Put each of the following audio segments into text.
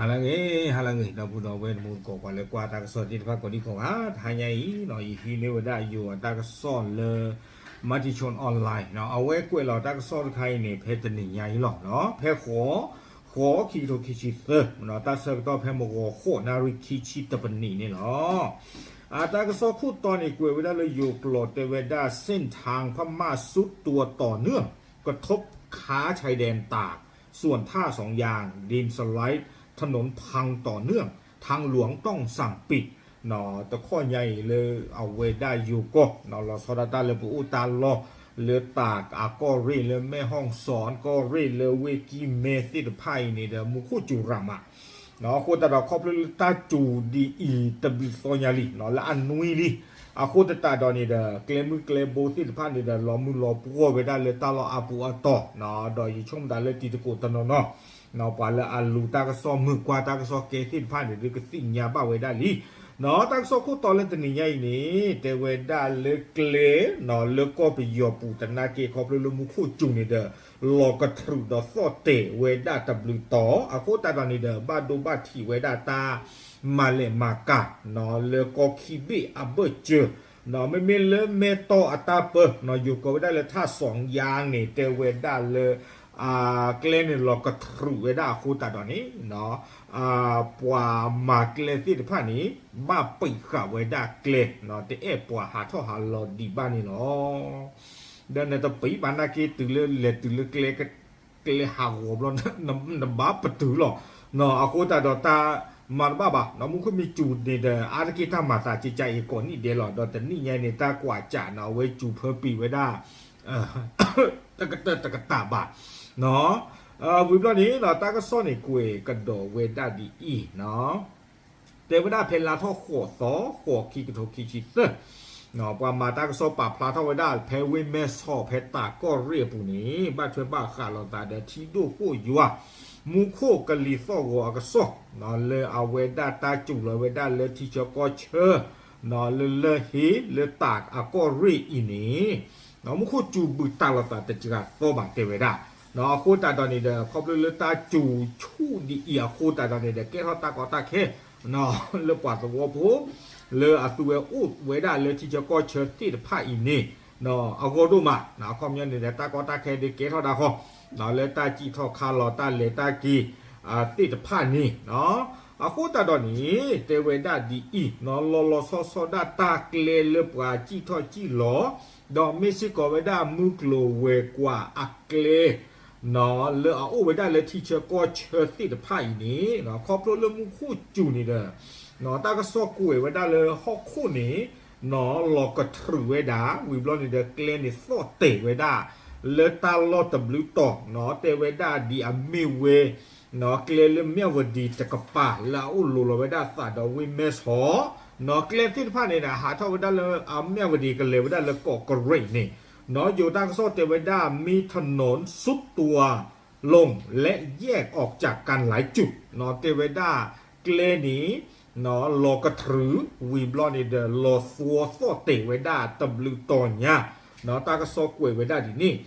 ဟါလၢအဂ့ၤ ဟါလၢအဂ့ၤ ဒီပုၢ်ဒီဝဲၢ်တံၤသကိး ပှၤလၢကွၢ်တၢ်ကစီၣ်သ့ၣ်တဖၣ်ကိးဒံကိးဂၤ တဟါညါအံၤ ယဟံးန့ၢ်ဝဲဒၣ်ယိၤအတၢ်ကစီၣ်လၢ Matichon Online အဝဲကွဲးလီၤတၢ်ကစီၣ်တခါအံၤန့ၣ် ဖဲတနံၤညါအံၤလီၤ. ဖဲဃိး ဃိး ခံကထိခံဆံသၢ တၢ်ဆၢကတီၢ်ဖဲမုၢ်ဂီၤဃိးနၣ်ရံၣ်ခံဆံတပနံးန့ၣ်လီၤ. အတၢ်ကစီၣ်ခိၣ်တီန့ၣ် ကွဲးဝဲဒၣ်လၢယိၤကျိာ်တဲဝဲဒၣ် เส้นทางพม่าซุดตัวต่อเนื่อง กระทบค้าชายแดนตาก ส่วนท่าสองยาง ดินสไลด์ ถนนพังต่อเนื่อง ทางหลวงต้องสั่งปิด တခီညါအံၤလၢအဝဲဒၣ်ယိၤကီၢ် လီၤဆီဒၣ်တၢ်လၢပအိၣ်တၢ်လီၢ် လၢတၢ်အကီၢ်ရ့ၣ် လၢမဲၢ်ဟီၣ်စီၣ်ကီၢ်ရ့ၣ် လၢဝ့ၢ်ကံၢ်မဲသ့ၣ်တဖၣ်အံၤန့ၣ်ဒီး မူခိၣ်စူၤရၤမး အဃိသတးဒီးခီဖျိလၢတၢ်စူၤဒ်အံၤတဘျုးသီညါလံ လၢအနွံလံ အဃိသတးဒီးန့ၣ်ဒီး ကျဲမုၢ်ကျဲဘိသ့ၣ်တဖၣ်န့ၣ်ဒီး လီၤမုၢ်လီၤပှီၢ်ဝဲဒၣ်လၢတၢ်လီၢ်အါပူၤအတီၢ် ဒီးယဆိကမိၣ်သးလၢတံၤသကိးတနီၤနီၤ ပှၤလၢအလူၤတၢ်ကစီၣ်မုာ်ကွၢ်တၢ်ကစီၣ်ကဲသ့ၣ်တဖၣ်န့ၣ် ဒုးကသ့ၣ်ညါဘၣ်ဝဲဒၣ်လံ တၢ်ကစီၣ်ခိၣ်တီလၢတနံၤညါအံၤန့ၣ် တဲဝဲဒၣ်လၢကျဲ လၢကီၢ်ပယီၤပူၤသနာ်က့ ခီဖျိလၢမူခိၣ်စူၤန့ၣ်ဒီး လီၤကတြူးဒီးသီၣ်တဲာ်ဝဲဒၣ်တဘျုးတီၤ အဃိသတးဒီးန့ၣ်ဒီး ဘၣ်ဒိဘၣ်ထံးဝဲဒၣ်တၢ်မၤလဲၤမၤကၤ လၢကီၢ်ခံဘ့ၣ်အဘၢၣ်စၢၤ မ့မ့ၢ်လၢမဲၢ်တီၢ်အတၢ်ပၢ ယိၤကိးဝဲဒၣ်လၢ ท่าสองยาง န့ၣ် တဲဝဲဒၣ်လၢ ကျဲန့ၣ်လီၤကတြူးဝဲဒၣ်အဃိသတးဒီးန့ၣ် ပှၤမၤကျဲသ့ၣ်တဖၣ်န့ၣ် ဘၣ်ပံးဃာ်ဝဲဒၣ်ကျဲ တအဲၣ်ပှၤဟးထီၣ်ဟးလီၤဒံးဘၣ်န့ၣ်လီၤ. ဒီးနတပံးဘၣ်နာ်က့ တုၤလၢလဲၤတုၤလၢကျဲ ကျဲဟးဂီၤဘျီ နဘၣ်ပတုာ်လီၤ. အဃိသတးဒီးတၢ်မၤတဘၣ်ဘၣ် မူခိၣ်မ့ၢ်စူၤန့ၣ်ဒီး အါတက့ၢ်တၢ်မၤသးကကါအံၤကိးနံၣ်ဒဲးလီၤ. ဒီးတနံၣ်ညါန့ၣ် တၢ်ကွၢ်စးနီၤ အဝဲစူၤဖၢပံးဝဲဒၣ် တကတၢၢ်တကတၢၢ်ဘၣ် ဝံၤဘျီန့ၣ် တၢ်ကစီၣ်န့ၣ်ကွဲးကဒီးဝဲဒၣ်ဒ်အံၤ တဲဝဲဒၣ်ဖဲလါထီၣ်ဃိးသီ ဃိး ခံကထိခံဆံသၢ ပှၤမၤတၢ်ကစီၣ်ပာ်ဖျါထီၣ်ဝဲဒၣ် ဖဲဝ့ၢ်မဲၢ်ဆီး ဖဲတၢ်ကီၢ်ရ့ၣ်အပူၤန့ၣ် ဘၣ်ထွဲဘၣ်ဃးလိာ်သးဒီးထံဒိၣ်ဃိၣ်ယွၤ မူခိၣ်ကလံၤသီၣ်ဂီၤအကစီၣ် လၢအဝဲဒၣ်တၢ်စူၤလီၤဝဲဒၣ်လၢထံဆၢကီၢ်ဆၢ လၢလၢၢ်ဟ့ လၢတၢ်အကီၢ်ရ့ၣ်အံၤန့ၣ် မူခိၣ်စူၤဘုးတၢ်လိာ်သးတစှၤသီဘၣ်တဲဝဲဒၣ် အဃိသတးဒီးန့ၣ်ဒီး ခီဖျိလၢတၢ်စူၤဆူၣ်ဒ်အံၤအဃိသတးဒီးန့ၣ်ဒီး ကဲထီၣ်တၢ်ကီတၢ်ခဲ လၢပှၤသဝီဖိ လၢအသုဝဲအိၣ်ဝဲဒၣ်လၢထံဆၢကီၢ်ဆၢသ့ၣ်တဖၣ်အံၤန့ၣ် အဂီၢ်ဒိၣ်မး အခီပညီန့ၣ်ဒီး တၢ်ကီတၢ်ခဲဒုးကဲထီၣ်ဒၣ်ဃီ လၢတၢ်စံၣ်ထီၣ်ခါလီၤတၢ်လဲၤတၢ်က့ၤ သ့ၣ်တဖၣ်န့ၣ် အဃိသတးဒီးန့ၣ် တဲဝဲဒၣ်ဒ်အံၤ လီၤလီၤဆီဆီဒၣ်တၢ်ကျဲလၢပှၤစံၣ်ထီၣ်စံၣ်လီၤ ဒီးမ့ၢ်စ့ၢ်ကီးဝဲဒၣ်မုၢ်ကျိၤဝဲၤကွာ်အကျဲ လၢအအိၣ်ဝဲဒၣ်လၢထံဆၢကီၢ်ဆၢသ့ၣ်တဖၣ်အံၤန့ၣ် ခီဖျိလၢမူခိၣ်စူၤန့ၣ်ဒီး တၢ်ကစီၣ်ကွဲးဝဲဒၣ်လၢဟီၣ်ခိၣ်န့ၣ် လီၤကတြူးဝဲဒၣ် ဝံၤဘျီန့ၣ်ဒီးကျဲန့ၣ်သီၣ်တဲာ်ဝဲဒၣ် လၢတၢ်လီၢ်တဘျုးတီၤ တဲဝဲဒၣ်ဒ်အမ့ၢ်ဝဲ ကျဲလၢမၠၣ်ဝတံၤတကပၤ လၢအအိၣ်လိၤလီၤဝဲဒၣ်သးဒီးဝ့ၢ်မဲၢ်ဆီး ကျဲသ့ၣ်တဖၣ်န့ၣ်ဒီး ဟးထီၣ်ဝဲဒၣ်လၢအမၠၣ်ဝတံၤကလဲၤဝဲဒၣ်လၢကီးကရ့းန့ၣ် ယိၤတၢ်ကစီၣ်တဲဝဲဒၣ် มีถนนทรุดตัวลงและแยกออกจากกันหลายจุด တဲဝဲဒၣ် ကျဲန့ၣ် လီၤကတြူး ဝံၤဘျီန့ၣ်ဒီး လီၤသွီသီၣ်တဲာ်ဝဲဒၣ်တဘျုးတီၤညါ တၢ်ကစီၣ်ကွဲးဝဲဒၣ်ဒ်န့ၣ်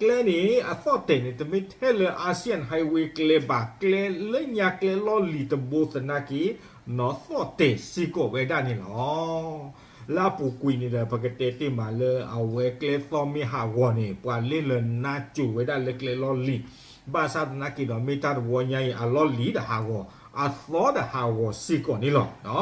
ကျဲန့ၣ် အသီၣ်တဲာ်န့ၣ် တမ့ၢ်ထဲလၢ Asian Highway ကျဲဘၣ် ကျဲလၢညါကျဲလီၢ်လံၤတဘိသနာ်က့ သီၣ်တဲာ်စ့ၢ်ကီးဝဲဒၣ်န့ၣ်လီၤ. လၢအပူၤကွံာ်န့ၣ်ဒီး ပကတဲတ့ၢ်မးလၢအဝဲကျဲသီၣ်မ့ၢ်ဟးဂီၤန့ၣ် ပှၤလ့ၢ်လၢနါစိၤဝဲဒၣ်လၢကျဲလီၢ်လံၤ ဘၣ်ဆၣ်သနာ်က့ဒီး မ့ၢ်တၢ်တဝီညါအံၤ အလီၢ်လံၤဒီးဟးဂီၤ အသီဒီးဟးဂီၤစ့ၢ်ကီးန့ၣ်လီ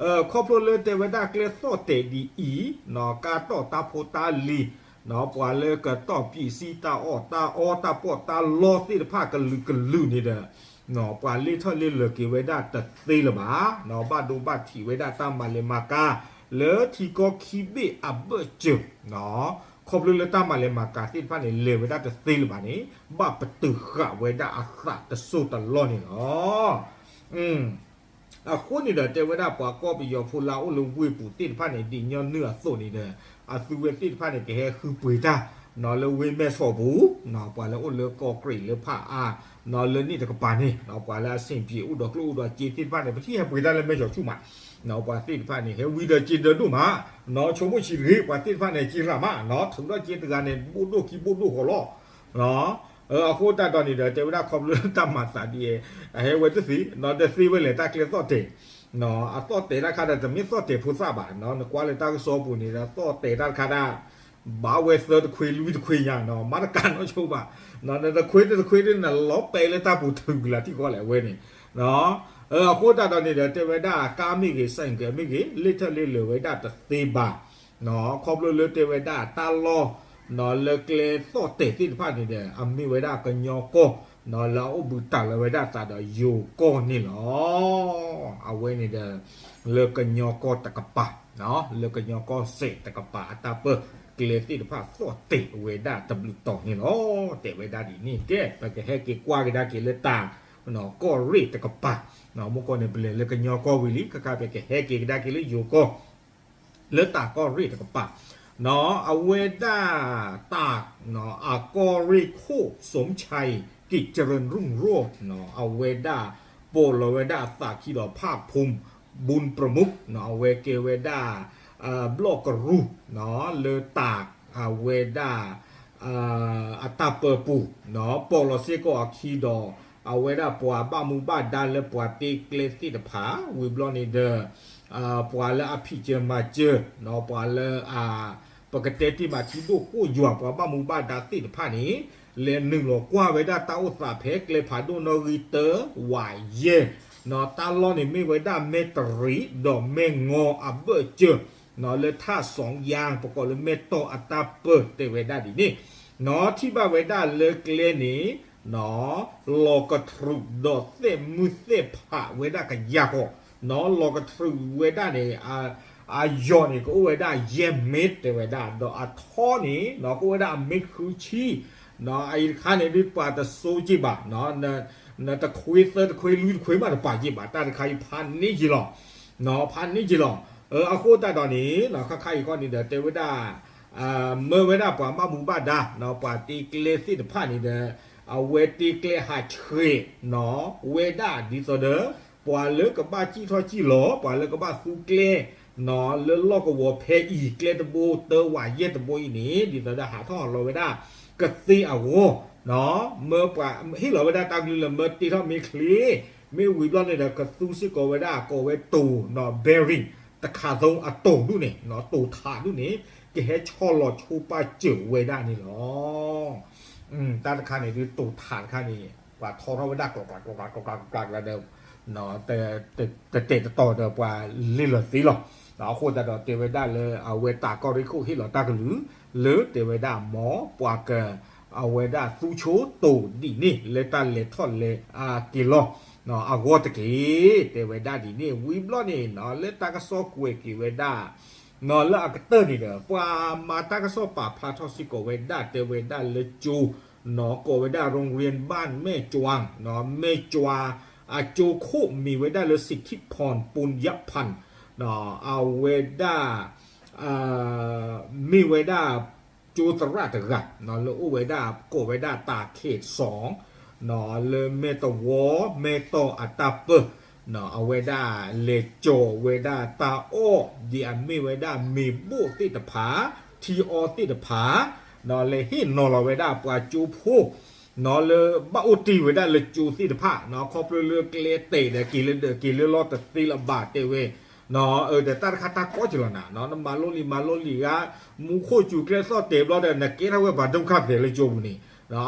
ၤ. ခီဖျိလၢတဲဝဲဒၣ်ကျဲသီၣ်တဲာ်ဒ်အံၤ ကါတီၢ်တၢ်ဖိတၢ်လံၤ ပှၤလၢကတီၢ်ပံးစံၣ်တၢ်အီၣ်တၢ်အီတၢ်ပီးတၢ်လီသ့ၣ်တဖၣ်ကလုာ်ကလုာ်န့ၣ်ဒီး ပှၤလ့ၢ်ထီၣ်လ့ၢ်လၢာ်က့ၤဝဲဒၣ်တသ့လၢၤဘၣ်. ဘၣ်ဒိဘၣ်ထံးဝဲဒၣ်တၢ်မၤလဲၤမၤကၤ လၢထံကီၢ်ခံဘ့ၣ်အဘၢၣ်စၢၤ ခီဖျိလၢတၢ်မၤလဲၤမၤကၤသ့ၣ်တဖၣ်န့ၣ် လဲၤဝဲဒၣ်တသ့လၢၤဘၣ်န့ၣ် ဘၣ်ပတုာ်ဃာ်ဝဲဒၣ်အသးတစိၢ်တလီၢ်န့ၣ်လီၤ. အဃိန့ၣ်ဒီး တဲဝဲဒၣ်ပှၤကီၢ်ပယီၤဖိလၢအအိၣ်လၢဝ့ၢ်ပူၤသ့ၣ်တဖၣ်န့ၣ် ဒ်ညီနုၢ်အသိးန့ၣ်ဒီး အသုဝဲသ့ၣ်တဖၣ်န့ၣ် ကဟဲဃုပှ့ၤတၢ် လၢဝ့ၢ်မဲၢ်ဆီးပူၤ ပှၤလၢအိၣ်လၢကီးကြံးလၢဖးအါ လၢန့ၣ်တကပၤန့ၣ် ပှၤလၢအဆင်ပြေအိၣ်ဒီးကျိၣ်အိၣ်ဒီးစ့သ့ၣ်တဖၣ်န့ၣ် ပထံၣ်ဟဲပှ့ၤတၢ်လၢမဲၢ်ဆီးဆူၣ်မး ပှၤသ့ၣ်တဖၣ်န့ၣ် ဟဲဝံဒီးစ့ဒၢဒိၣ်မး ဆိကမိၣ်ဆံးတဂ့ၤ ပှၤသ့ၣ်တဖၣ်န့ၣ် စ့ရၣ်မး ထုးထီၣ်စ့တဂၤန့ၣ် ဘိၣ်ဒိၣ်ခံဘိၣ်ဒိၣ်ဃီလီၤ. အဃိသတးဒီးန့ၣ်ဒီး တဲဝဲဒၣ်ခီဖျိလၢတၢ်မၤသးဒ်အံၤ အဟဲဝဲတသ့ ဒီးတသ့ဝဲလဲၣ်တၢ်ကျဲသီၣ်တဲာ် အသီၣ်တဲာ်တၢ်ခါဒီး တမ့ၢ်သီၣ်တဲာ်ဖိသၣ်ဘၣ် နကွၢ်လၢတၢ်ကစီၣ်ပူၤန့ၣ်ဒီး သီၣ်တဲာ်တၢ်တခါဒၣ် ဘၣ်ဝဲသၢတခွ့လွံၢ်တခွ့ညါ မၤတကးနီတဆိဘၣ် နတခွ့တတခွ့ဒ်နလီၤပဲာ်လၢတၢ်ပူၤထုးကလၤထံၣ်ကီးလဲၣ်အဝဲန့ၣ် အဃိသတးဒီးန့ၣ်ဒီး တဲဝဲဒၣ်ကါမ့ၢ်ဂ့ၤ စဲၣ်ကဲမ့ၢ်ဂ့ၤ လ့ၣ်ထၢၣ်လ့ၣ်လၢာ်ဝဲဒၣ်တသ့ဘၣ် ခီဖျိလၢတဲဝဲဒၣ်တၢ်လီၢ် လၢကျဲသီၣ်တဲာ်သ့ၣ်တဖၣ်န့ၣ်ဒီး အမ့ၢ်ဝဲဒၣ်ကညီကီၢ် လၢအအိၣ်ဘူးတံၢ်လီၤဝဲဒၣ်သးဒီးယိၤကီၢ်န့ၣ်လီၤ. အဝဲန့ၣ်ဒီး လၢကညီကီၢ်တကပၤ လၢကညီကီၢ်စဲၣ်တကပၤအတၢ်ပၢၢ် ကျဲသ့ၣ်တဖၣ်သီၣ်တဲာ်ဝဲဒၣ်တဘျုးတီၤန့ၣ်လီၤ. တဲဝဲဒၣ်ဒ်န့ၣ် ကဲ ပကဟဲက့ၤကွၢ်ကဒါက့ၤလၢတၢ် ကီၢ်ရ့ၣ်တကပၤ မုၢ်ကီၢ်န့ၣ် ပလဲၤလၢကညီကီၢ်ဝံၤလံ ခဲခါပကဟဲက့ၤကဒါက့ၤလၢယိၤကီၢ် လၢတၢ်ကီၢ်ရ့ၣ်တကပၤ အဝဲဒၣ်တၢ် အကီၢ်ရ့ၣ်ခိၣ် စီၣ်ဆဲး ကံးကရၢၣ်ရူၣ်ရိၣ် အဝဲဒၣ် ပိာ်လီၤဝဲဒၣ်အသးခံဒီး ဖးဖူမ် ဘူၣ်ပြမုၣ် အဝဲကဲဝဲဒၣ် ဘျီၣ်ကရူၢ် လၢတၢ် အဝဲဒၣ် အတၢ်ပၢပူၤ ပိာ်လီၤစ့ၢ်ကီးအခံဒီး အဝဲဒၣ်ပှၤဘၣ်မူဘၣ်ဒါလၢပှၤတ့ကျဲသ့ၣ်တဖၣ် ဝံၤဘျီန့ၣ်ဒီး ပှၤလၢအဖံးစၢၤမၤစၢၤ ပှၤလၢအ ပကတဲတ့ၢ်မးထံဒိၣ်ကိၣ်ယွၤ ပှၤဘၣ်မူဘၣ်ဒါသ့ၣ်တဖၣ်န့ၣ် လဲၤနုာ်လီၤကွၢ်ဝဲဒၣ်တၢ်အိၣ်သးဖဲကျဲဖးဒိၣ်နီၣ်ဂံၢ်တၢ ဝးယဲၢ် တၢ်လီၢ်န့ၣ်မ့ၢ်ဝဲဒၣ်မဲၢ်တရံးဒီးမဲၢ်ငီအဘၢၣ်စၢၤ လၢထၣ်စီယါ ပကိးလၢမဲၢ်တီၢ်အတၢ်ပၢၢ်တဲဝဲဒၣ်ဒ်န့ၣ် ထံၣ်ဘၣ်ဝဲဒၣ်လၢကျဲန့ၣ် လီၤကထြူးဒီးသဲးမုၢ်သဲးဖးဝဲဒၣ်ကယၤဃီ လီၤကထြူးဝဲဒၣ်န့ၣ် အယီၤန့ၣ် ကအိၣ်ဝဲဒၣ်ယဲၢ်မ့ၢ်တဲဝဲဒၣ် ဒီးအထီန့ၣ် ကအိၣ်ဝဲဒၣ်အမ့ၢ်ဃုဆံ အအံၤတခါန့ၣ်ဒ်ပှၤတစိက့ၢ်ဘၣ် နတခွ့သၢတခွ့လွံၢ်တခွ့မးတပာ်က့ၢ်ဘၣ် တၢ်တခါအံၤဖးန့ၢ်ယံာ်လီၤ ဖးန့ၢ်ယံာ်လီၤ အဃိသတးဒီးန့ၣ် ခါခါအံၤခီန့ၣ်ဒီး တဲဝဲဒၣ် မၢဝဲဒၣ်ပှၤဘၣ်မူဘၣ်ဒါ ပှၤတ့ကျဲသ့ၣ်တဖၣ်န့ၣ်ဒီး အဝဲတ့ကျဲဟးဆှဲး ဝဲဒၣ်ဒ်သိးဒီး ပှၤလၢကဘၣ်စံၣ်ထီၣ်စံၣ်လီၤ ပှၤလၢကဘၣ်သူကျဲ လၢလီၢ်ကဝီၤဖဲအံၤ ကျဲတဘိ တၢဝးယဲၢ်တဘိအံၤန့ၣ် ဒ်သိးဒီးဟးထီၣ်ဟးလီၤဝဲဒၣ် ကသ့အဂီၢ် မၢပှၤဟ့ၣ်လီၤဝဲဒၣ်တၢ်ကလုၢ်လၢမၢတ့ထီၣ်မ့ၢ်ချ့ မ့ၢ်ဝံၤဘျီန့ၣ်ဒီး ကသူစ့ၢ်ကီးဝဲဒၣ် ကိးဝဲတိၤ ဘဲရံၣ် တခးသိအတိၤဒူၣ်န့ၣ် တိၤထးဒူၣ်န့ၣ် ကဟဲဆီၣ်လီၤဆိပာ်စၢၤဝဲဒၣ်န့ၣ်လီၤ. တၢ်တခါန့ၣ်ဒ်တိၤထးတခါန့ၣ် ပှၤထီထီၣ်ဝဲဒၣ်ကျီကျီကျီကျီကျီကျီကျီဒီး တတဲာ်တတီၤဒီးပှၤလ့ၢ်လီၤသ့လီၤ. အဃိသတးဒီးတဲဝဲဒၣ်လၢအဝဲတၢ်ကီၢ်ရ့ၣ်ခိၣ်ဟ့ၣ်လီၤတၢ်ကလုၢ် လၢတဲဝဲဒၣ်မ်ပှၤက အဝဲဒၣ်သူဆိတိၤဒ်န့ၣ် လၢတၢ်လဲၤထီၣ်လဲၤက့ၤလီၤ အဂီၢ်တက့ၢ် တဲဝဲဒၣ်ဒ်န့ၣ် ဝံၤဘျီန့ၣ် လၢတၢ်ကစီၣ်ကွဲးက့ၤဝဲဒၣ် လၢအကတၢၢ်န့ၣ်ဒီး ပှၤမၤတၢ်ကစီၣ်ပာ်ဖျါထီၣ်စ့ၢ်ကီးဝဲဒၣ် တဲဝဲဒၣ်လၢကၠိ ကိးဝဲဒၣ် ရိၣ်ရံဘၣ်မဲၢ်ကၠွါ မဲၢ်ကၠွါ အကၠိခိၣ်မ့ၢ်ဝဲဒၣ်လၢ စံးထံၣ်ဖီၣ် ပူၣ်ယၣ်ဖၣ် အဝဲဒၣ် မ့ၢ်ဝဲဒၣ် ကၠိသရၣ်တဂၤ လၢအိၣ်ဝဲဒၣ် ကိးဝဲဒၣ်တၢ်ခ့ၣ်စီၣ် လၢမဲၢ်တဝီ မဲၢ်တီၢ်အတၢ်ပၢၢ် အဝဲဒၣ်လဲၤကၠီၤဝဲဒၣ်တၢ်အီၣ် ဒ်အမ့ၢ်ဝဲဒၣ်မ့ၤဘိၣ်သ့ၣ်တဖၣ် ထံအီသ့ၣ်တဖၣ် လဲၤဟ့ၣ်နီၤလီၤဝဲဒၣ်ပှၤကၠိဖိ လၢဘၣ်အိၣ်တ့ၢ်ဝဲဒၣ်လၢကၠိသ့ၣ်တဖၣ် ခီဖျိလၢကျဲတဲာ်ဒီးက့ၤလၢဒၢးက့ၤလၢလီၢ်တသ့လၢၤဘၣ်တဲဝဲ ဒီးတၢ်တခါတၢ်ကီက့ၤလီၤနၤ နမၤလိလံာ်မၤလိလံာ်ဂၤ မူခိၣ်စူၤကျဲသီၣ်တဲာ်ဘျီဒီး နကဲထီၣ်ဝဲပှၤဒုက္ခသည်လၢကၠိပူၤန့ၣ်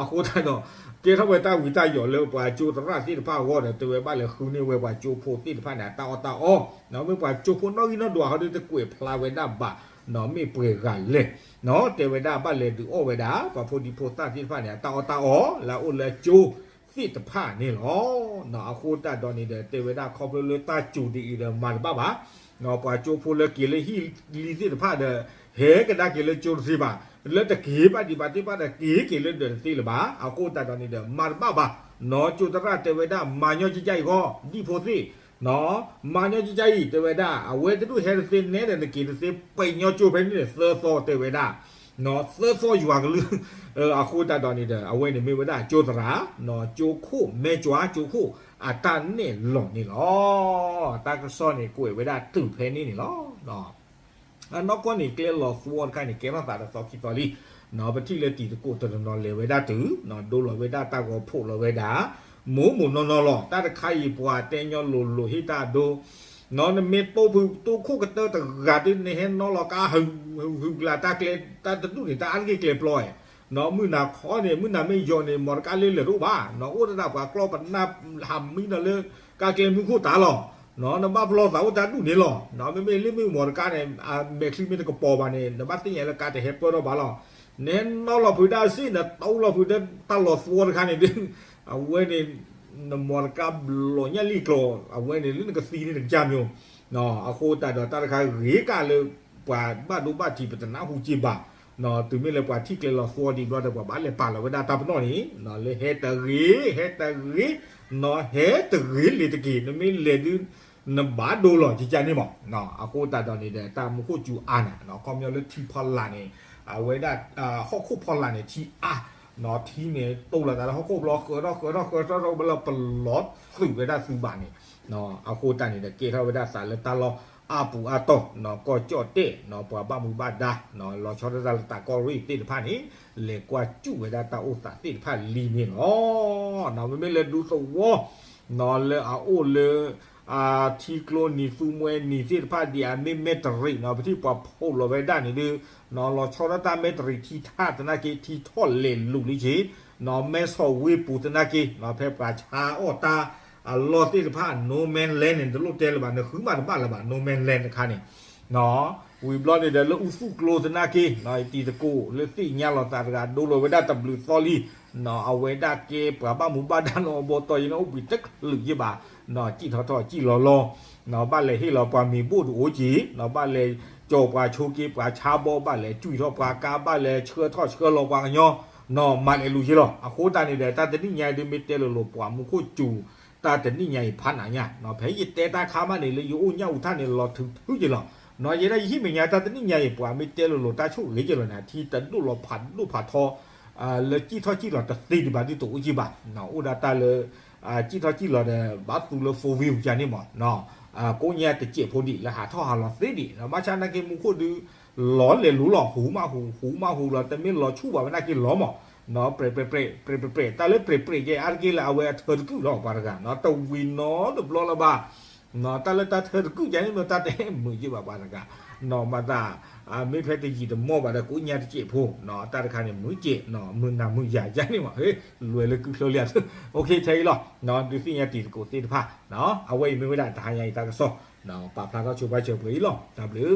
အဃိသတးဒီး ကဲထီၣ်ဝဲတၢ်ဝံၤတၢ်ယိးလၢပှၤကၠိသရၣ်သ့ၣ်တဖၣ်အဂီၢ်ဒီး တဲဝဲဘၣ်လဲၤဃုန့ၢ်ဝဲပှၤကၠိဖိသ့ၣ်တဖၣ်န့ၣ် အတၢ်အီၣ်တၢ်အီ မ့ၢ်ပှၤကၠိဖိနီၣ်ဂံၢ်နီၣ်ဒွးဟီဒ်တကွဲးဖျါဝဲဒၣ်ဘၣ် မ့ၢ်ပှဲၤဂၤလဲၣ် တဲဝဲဒၣ်ဘၣ်လဲၤဒုးအီၣ်ဝဲဒၣ် ပှၤဖိဒံဖိသၣ်သ့ၣ်တဖၣ်န့ၣ် အတၢ်အီၣ်တၢ်အီ လၢအအိၣ်လၢကၠိသ့ၣ်တဖၣ်န့ၣ်လီၤ. အဃိသတးဒီးန့ၣ်ဒီး တဲဝဲဒၣ်ခီဖျိလၢတၢ်စူၤဒ်အံၤဒီးမၤတဘၣ်ဘၣ် ပှၤကၠိဖိလၢက့ၤလၢဟံၣ်လံသ့ၣ်တဖၣ်ဒီး ဟဲကဒါက့ၤလၢကၠိတသ့ဘၣ် လၢတက့ၤဘၣ်ဒံးဘၣ်သ့ၣ်တဖၣ်ဒီး က့ၤက့ၤလၢဒၢးတသ့လၢၤဘၣ် အဃိသတးဒီးန့ၣ်ဒီး မၤတဘၣ်ဘၣ် နီၢ်ကၠိသရၣ်တဲဝဲဒၣ် မၤညီကကါအံၤဂီၢ် ဒံၣ်ဖိသ့ၣ် မၤညီကကါအံၤ တဲဝဲဒၣ် အဝဲတဒူၣ်ဟဲတသ့နဲဒီး နက့ၤတသ့ ပှဲၤညီကၠိဖဲန့ၣ်န့ၣ် သၢသီတဲဝဲဒၣ် သၢသီယွၤကလုၢ် အဃိသတးဒီးန့ၣ်ဒီး အဝဲန့ၣ်မ့ၢ်ဝဲဒၣ်ကၠိသရၣ် ကၠိခိၣ်မဲကၠွါ ကၠိခိၣ်အတၢ်နဲၣ်လီၤန့ၣ်လီၤ. တၢ်ကစီၣ်န့ၣ်ကွဲးဝဲဒၣ်တုၤဖဲန့ၣ်န့ၣ်လီၤ. အနီၢ်ကီၢ်န့ၣ် ကျဲလီၤသဝီတခါန့ၣ် ကဲထီၣ်သးဒီးသီခံသီလံ ပထံၣ်လၢတံၤသကိးတနီၤနီၤလဲၤဝဲဒၣ်တုၤ ဒိလီၤဝဲဒၣ်တၢ်ဂီၤဖှိၣ်လီၤဝဲဒၣ် မိၢ်မိၢ်နီၢ်နီၢ်လီၤ. တၢ်တခါအံၤပှၤတဲညီလိၤလိၤဟ့ၣ်တၢ်အဒိ နမ့ၢ်တိၢ်ဖုးတိၢ်ခိၣ်ကတၢၢ်တဂၤဒ် နဟဲနီၤလီၤကါဟုးဟုးကလၤတၢ်ကျဲ တၢ်တဒူၣ်န့ၣ် တၢ်အါတက့ၢ်ကျဲပျီ မုၢ်နၤခီန့ၣ် မုၢ်နၤမ့ၢ်ယီၤန့ၣ် မီတကါလၢလဲၤတအိၣ်ဘၣ် အိၣ်တဒၣ်ပှၤကျီပနၢ်ဟးမံနီၤလၢ ကါကျဲမုၢ်ခိၣ်တးလီၤ. နဘၣ်ပလီၢ်သးအိၣ်တၢ်ဒူၣ်န့ၣ်လီၤ. မ့မ့ၢ်လၢမ့ၢ်မီတကါန့ၣ် မဲာ်ချံမ့ၢ်တကပီၤဘၣ်န့ၣ် နဘၣ်သ့ၣ်ညါလၢကါတဟဲပၢၢ်ထီၣ်ဘၣ်လီၤ. နဟဲနီၤလီၤဖုးဒၣ်စ့ၢ် နတိၢ်လီၤဖုးဒီးတၢ်လီၤသွီတခါန့ၣ်ဒီး အဝဲန့ၣ် နမီတကါဘျီညၣ်လံၣ်ကျီၤ အဝဲန့ၣ်လၢနကသံန့ၣ်တကစၢ်မၠိ အဃိသတးဒီးတၢ်တခါဂ့ၤကၣ်လၢ ပှၤဘၣ်ဒိဘၣ်ထံးပတနၢ်ဟူက့ဘၣ် တုၤမ့ၢ်လၢပှၤထံၣ်ကျဲလီၤသွီဒံးဘျီဒီး ပှၤဘၣ်လဲၤပာ်လီၤဝဲဒၣ်တၢ်ပနီၣ်န့ၣ် လၢဟဲတဂ့ၤ ဟဲတဂ့ၤ နီၤဟဲတဂ့ၤလံၤတက့ၢ် နမ့ၢ်လဲၤဒုး နဘၣ်ဒိလီၤကကန့ၣ်မး. အဃိသတးဒီးန့ၣ်ဒီး တၢ်မူခိၣ်စူၤအါန့ၣ် ခီပညီလၢထံဖီလာ်န့ၣ် အဝဲဒၣ် ဟီၣ်ခိၣ်ဖီလာ်န့ၣ် ထံအါ ထံန့ၣ်တိၢ်လီၤသးလၢဟီၣ်ခိၣ်ဘျီ ဃၢထီၣ်ဃၢထီၣ်ဃၢထီၣ်ဘျီ ပလီၤသုးဝဲဒၣ်သုးဘၣ်န့ၣ် အဃိသတးန့ၣ်ဒီး ကဲထီၣ်ဝဲဒၣ်သးလၢတၢ်လီၢ်အါပူၤအါတီၢ် ကီၢ်ကၠီၣ်တဲၣ် ပှၤဘၣ်မူဘၣ်ဒါ လီၤဆီဒၣ်တၢ်လၢတၢ်ကီၢ်ရ့ၣ်သ့ၣ်တဖၣ်န့ၣ် လဲၤကွၢ်စူၣ်ဝဲဒၣ်တၢ်အိၣ်သးသ့ၣ်တဖၣ်လံန့ၣ်လီၤ. မ့မ့ၢ်လၢဒူသဝီ လၢအအိၣ်လၢ ထံကျိနံၤသူမှဲနံၤသ့ၣ်တဖၣ်ဒ်အမ့ၢ်မဲၣ်တရံးနီၤ ပထံၣ်ပှၤဖီၣ်လီၤဝဲဒၣ်န့ၣ်ဒီး လီၤဆီဒၣ်တၢ်မဲၣ်တရံးထံထၣ်သနာ်က့ ထံထီၣ်လဲၤလူၤလံက့ၤ မဲၣ်ဆီၣ်ဝ့ၢ်ပူၤသနာ်က့ ဖဲပှၤဆါအီၣ်တၢ်အလီၢ်သ့ၣ်တဖၣ် no man's land န့ၣ် တလိၣ်တဲလၢၤဘၣ် နဃုမးတဘၣ်လၢၤဘၣ် no man's land တခါန့ၣ် ဝံၤဘျီန့ၣ်ဒီးလၢအူသူၣ်ကျိသနာ်က့ တံၤသကိးလၢသ့ၣ်ညါလီၤသးတဂၤ ဒိလီၤဝဲဒၣ်တဘျုးသီလံ အဝဲဒၣ်ကဲပှၤဘၣ်မူဘၣ်ဒါနီၢ်ဘီတီၢ်ယံၤန့ၣ် အိၣ်ဘှံးတချုးယံၤဘၣ် စံၣ်ထီၣ်ထီၣ်စံၣ်လီၤလီၤ ဘၣ်လဲၤဟ့ၣ်လီၤပှၤမ့ၤဘိၣ်တအိၣ်က့ၤ ဘၣ်လဲၤကၠီၤပှၤဆိက့ၤ ပှၤဆါဘီ ဘၣ်လဲၤကွံာ်ထီၣ်ပှၤကါ ဘၣ်လဲၤဆှၢထီၣ်ဆှၢလီၤပှၤကညီ မၤလဲၤလူၤက့ၤလီၤ. အဃိသတးန့ၣ်ဒီး တၢ်တနံၣ်ညါအံၤဒ်မ့ၢ်တဲလိၤလိၤ ပှၤမူခိၣ်စူၤ တၢ်တနံၣ်ညါအံၤဖးနးညါ ဖဲယတဲတၢ်ခါမးန့ၣ် လၢယအိၣ်ညၣ်အူထၣ်န့ၣ် လီၤထုးထုးက့ၤလီၤ. ယဲဒၣ်ယဟံၣ်မဲာ်ညါ တၢ်တနံၣ်ညါအံၤ ပှၤမ့ၢ်တဲလိၤလိၤ တၢ်ဆိၣ်ဂ့ၤက့ၤလီၤန့ၣ် ထံတဒိၣ်လီၤဖးဒိၣ်ဖးထီ လၢစံၣ်ထီၣ်စံၣ်လီၤတသ့ဒံးဘၣ်ဒ်သိးအိၣ်က့ၤဘၣ် အိၣ်ဒၣ်တၢ်လၢ စံၣ်ထီၣ်စံၣ်လီၤဒီး ဘၣ်သူလၢ four wheel ကန့ၣ်မး ကိးညါတစဲးဖိဒံး လၢဟးထီၣ်ဟးလီၤသ့ဒံး ဘၣ်ဆၣ်သနာ်က့မူခိၣ်ဒုး လီၤလဲၤလူၤလီၤ ဟူးမးဟူး ဟူးမးဟူးလီၤ တမ့ၢ်လီၤဆူၣ်ဘၣ်ဝဲနာ်က့လီၤမး ပြဲးပြဲးပြဲး ပြဲးပြဲး တၢ်လၢပြဲးပြဲးကဲ အါတက့ၢ်လၢအဝဲအထၢတကုၢ်လီၤ ပှၤတဂၤ တဝံၤနီတဘျီလၢၤဘၣ် တၢ်လၢတၢ်ထၢတကုၢ်ကန့ၣ် တၢ်တဟဲမုာ်က့ၤဘၣ်ပှၤတဂၤ မၤသး မ့ၢ်ဖဲတယံာ်တမီၢ်ဘၣ်ဒီး ကိးညါတစဲးဖိ တၢ်တခါန့ၣ် မုာ်ကဲး မုာ်နၤမုာ်ယၤယါန့ၣ်မး လွဲၤလၢကုချၢလံ ထဲအံၤလီၤ ဒုးသ့ၣ်ညါတံၤသကိးသ့ၣ်တဖၣ် အဝဲအံၤမ့ၢ်ဝဲဒၣ်တဟါညါအံၤတၢ်ကစီၣ် ပာ်ဖျါထီၣ်ဆိပာ်စၢၤပှဲၤအံၤလီၤ တၢ်ဘျုး